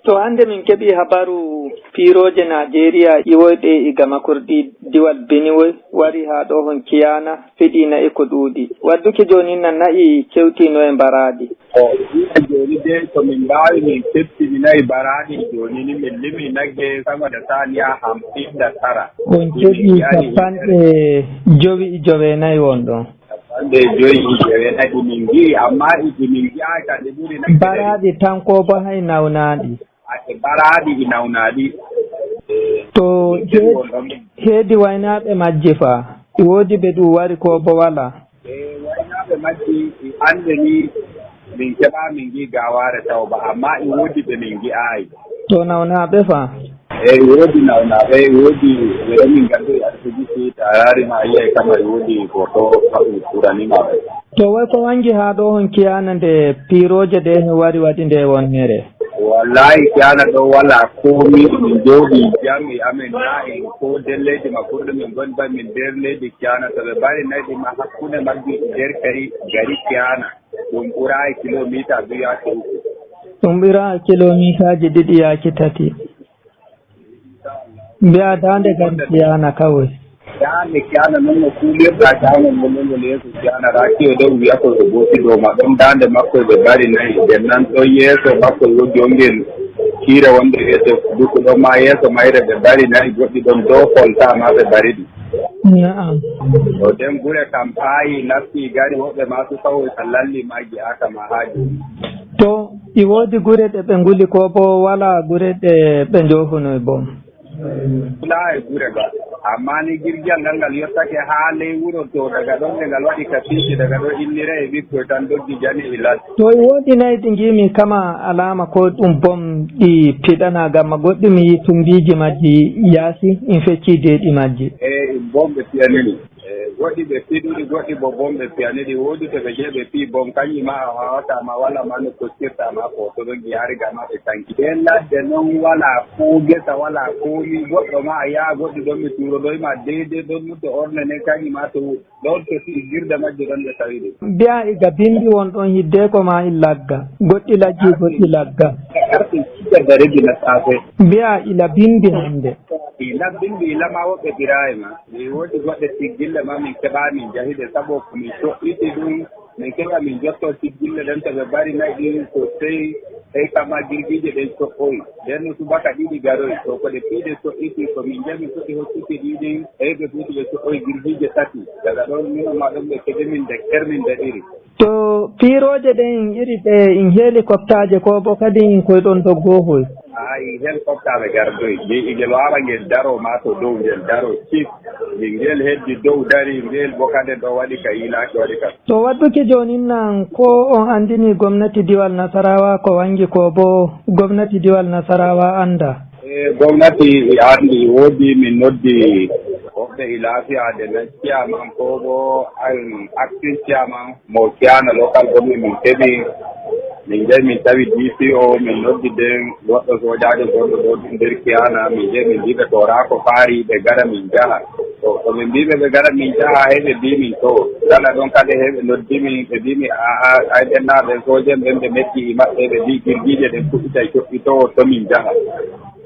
To hande min keeɓi habaru piroje Nigeria iwoyɗe iga Makurdi, diwal Benue, wari ha ɗo hon Kiyana, fiɗi nayi ko ɗuuɗi. Wadduki joni na nayi kewtino e mbaraɗi. O ina joni de to min mbawi min kettini nayi baraɗi. Joni ni min limi nagge sama da saniya 59. On keeɓi 59 won ɗon. 59 min gi'i, amma iji min gi'aka ɗe ɓuri nagge. Baraɗi tan ko bo hay nawnaɗi? Ake baraɗi i nawnaɗi. To heedi waynaɓe majji fa, woodi ɓe ɗum wari ko bo wala? E waynaɓe majji i hande ni min keɓa min gi gaware taw ba, amma i woodi ɓe min gi'ayi. To nawnaɓe fa? Eyi, woodi nawnaɓe, woodi ɓeɗo min gaddoyi asibiti. To a raari ma a yiyay kama e woodi goto ɗum turanima ɓe. To way ko wangi ha ɗo hon Kiyana nde piroje ɗe hen wari waɗi nde wonnere? Wallahi Kiyana ɗo wala komi. Min jooɗi jam e amen na en ko nder leydi Makurɗo min goni ba, min nder leydi Kiyana. To ɓe mbari nayi ɗi ma, hakkunde majji nder kari gari Kiyana ɗum ɓurayi kilomètre 2 yaake 3. Ɗum ɓira kilomètre aji 2 yaaki 3, mbiya dande gari Kiyana kawai. Dande Kiyana noon no kuulirɗa jangol ngol ngol yeeso Kiyana rakiyo ɗo wiya ko ɓe gooti dow ma ɗon dande makko ɓe mbari nayi nden nan ɗon yeeso makko woodi on ngel kiire wonde wiyete duku ɗon ma yeeso mayre ɓe mbari nayi goɗɗi ɗon dow kolta ma ɓe mbari ɗi. To nden gure kam paayi nasti gari woɓɓe ma su kawai ka lalli ma gi'aka ma haa joni. To i woodi gure ɗe ɓe nguli ko bo wala gure ɗe ɓe jofunoy bom? Wula e gure ba, amma ni jirgiyal ngal ngal yottake haa ley wuro. To daga ɗon nde ngal waɗi ka fiiti daga ɗo innira e ɓikkoy tan doggi jani e ladde. To e woodi nayi ɗi ngimi kama alama ko ɗum bom ɗi piɗana gamma goɗɗi, mi yi tumbiji majji yaasi in fecci deeɗi majji. Eyi, bom ɓe piyanini e goɗɗi ɓe piɗuɗi, goɗɗi bo bom ɓe piyaniɗi. Woodi to ɓe jeeyi ɓe pii bom kañƴi ma a wawata ma walla ma no toskirta ma ko to ɗon yaari ga ma ɓe tanki nden ladde noon wala ko gesa wala komi goɗɗo ma a yaha goɗɗi ɗon ɓe turoɗoyma deydey ɗon muddo orne nden kañƴi ma to ɗon to girde majje ɗon ɓe tawi ɗum. Mbiya iga bimbi won ɗon hiddeko ma in lagga goɗɗi lajji goɗɗi lagga. Arti 6:30 na safe. Mbiya ila bimbi hande. Ila bimbi ilama woɓɓe ɓirayi ma mi woodi goɗɗe tiggille ma min keɓa min jahiɗe saabu ko min so'iti ɗum min keɓa min jotto tiggille ɗen. To ɓe mbari nayi ɗin ko sey sey kama jirgije ɗen so'oyi nden no subaka ɗiɗi garoy. To koɗe piiɗe so'iti ko min jahi min so'i hoccuki ɗiɗin eyi ɓe fuuti ɓe so'oyi jirgije tati daga ɗon mino ma ɗon ɓe keɓi min de ker min daɗiri. To piroje ɗen iri ɗe in hélicoptère ko bo kadi in koye ɗon doggohoy? Ay, hélicoptère ɓe gardoy mi ngel wawa ngel daro ma to dow ngel daro cif mi ngel heddi dow dari ngel bo kadi ɗo waɗi ka yilaki waɗi ka. To wadduki joni nan ko on andini gomnati diwal Nasarawa ko wangi ko bo gomnati diwal Nasarawa anda? E gomnati i andi, woodi min noddi woɓɓe e laafiya de nan chairman ko bo acting chairman mo Kiyana Local Government. Min keɓi min jehi min tawi DCO, min noddi nden goɗɗo sojajo gonɗo ɗo ɗum nder Kiyana. Min jehi min mbiɓe to raa ko faari ɓe gara min jaha. To komin mbiɓe ɓe gara min jaha heɓe mbimin to kala ɗon kadi heɓe noddimin ɓe mbimi aa ay ɓennaɓe sojen ɓen ɓe metti e maɓɓe ɓe mbi jirgije ɗen fuɗɗitay coɓɓitowo to min jaha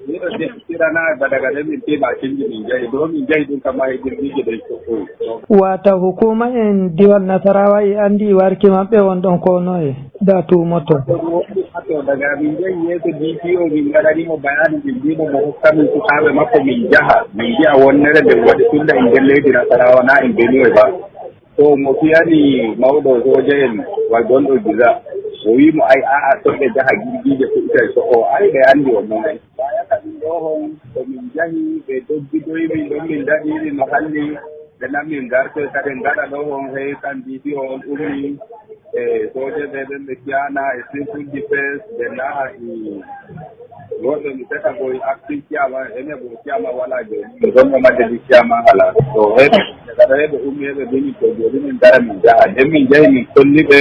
miɗo sirana ba daga ɗen min tiima cinji min jahi ɗo min jahi ɗum kam ma e jirgije ɗen coɓɓoyi. Wata hukuma en diwal Nasarawa e andi warki maɓɓe won ɗon ko noye da tumoto? To daga min jahi yeeso DPO, min gaɗanimo bayani, min mbimo mo hokkamin sukaɓe makko min jaha min mbiya wonnere nde waɗi tunda en nder leydi Nasarawa na en Benue ba. To mo fiyani mawɗo soja en way gonɗo gisa o wimo ay aa to ɓe jaha jirgije fuɗɗitay so o ay ɓe andi o noon ay baya kaɗum ɗo hon to min jahi ɓe doggidoymin ɗon min daɗiri no halli ɓe nan min garte kadi gaɗa ɗo on hey kan DPO on ummi e soje ɓe ɓen ɓe kiyana e civil defense ɓe naha e goɗɗo mi teka boy acting chairman ene bo chairman wala joni mi gonɗo madde ɗi chairman ala to heɓe gaɗa heɓe ummi heɓe mbimi to joni min gara min jaha nden min jahi min kolli ɓe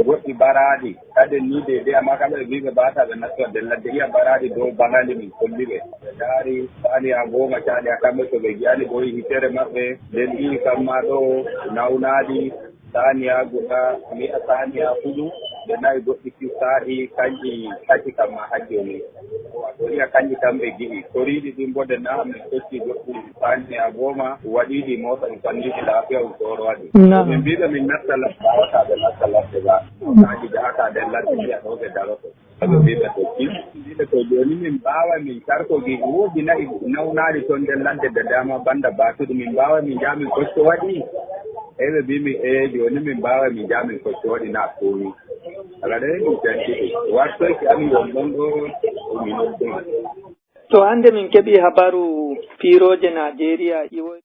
goɗɗi baraɗi kadi ni deydey amma kamɓe ɓe mbi ɓe mbata ɓe nastoa nder ladde iya baraɗi dow bangali. Min kolli ɓe ɓe daari saniya goma caɗi a kamɓe to ɓe giyani bo hitere maɓɓe nden ii kam ma ɗo nawnaɗi saniya guda mi'a saniya huɗu. Ɓe nayi goɗɗi kistaɗi kanƴi tati kam ma ha joni wato wiya kanƴi tan ɓe gi'i koriɗi ɗin bo de na min tocci goɗɗi saniya goma waɗiɗi mota ɗum fanniɗi lafiya ɗum soro waɗi. Min mbiɓe min natta ladde wawata ɓe natta ladde ba kaji jahata nder ladde mbiya ɗo ɓe daroto ɓe mbiɓe tokki mbiɓe to joni min mbawa min carkogi woodi nayi nawnaɗi toon nder ladde de dama banda batuɗi min mbawa min jaha min kocco waɗi eyi ɓe mbimi e joni min mbawa min jaha min kocco waɗi na komi ala ɗe min cantiti wartoyki amin won ɗon ɗo min ɗum. To hande min keeɓi habaru piroje Nigeria iwo.